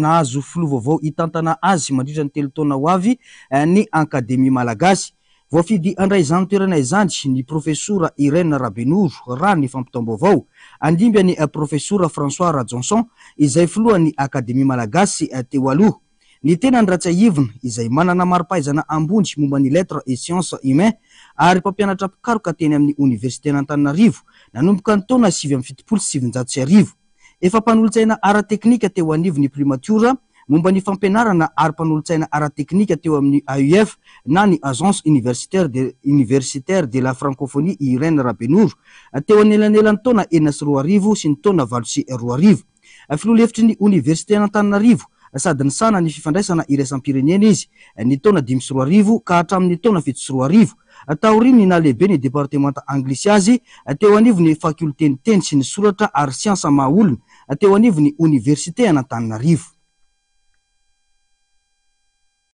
Nahazo filoha vaovao hitantana azy mandritra ny 3 taona ho avy ny Akademia Malagasy. Voafidy handray izany toerana izany ny Profesora Irène Rabenoro, raha ny fampitam-baovao. Handimby an'i Profesora François Rajohnson, izay filohan'ny Akademia Malagasy teo aloha. Ny tenany raha tsiahivina, izay manana mari-pahaizana ambony momba ny Lettres et Sciences Humains ary mpampianatra mpikaroka teny amin'ny Oniversiten'Antananarivo nanomboka ny taona 1979. Efa mpanolotsaina ara-teknika teo anivon'ny Primatiora momba ny fampianarana ary mpanolotsaina ara-teknika teo amin'ny AUF na ny Agence Universitaire de Universitaire de la Francophonie i Irène Rabenoro teo anelanelan'ny taona 2006 sy ny taona 2008. Filoha lefitry ny Oniversiten'Antananarivo sady nisahana ny fifandraisana iraisam-pirenena izy ny taona 2005 ka hatramin'ny taona 2007. Taorian'ny nahalehibe ny departemanta anglisy azy teo anivon'ny fakiolten'ny teny sy ny soratra ary siansa maha olona teo anivon'ny oniversite an'Antananarivo.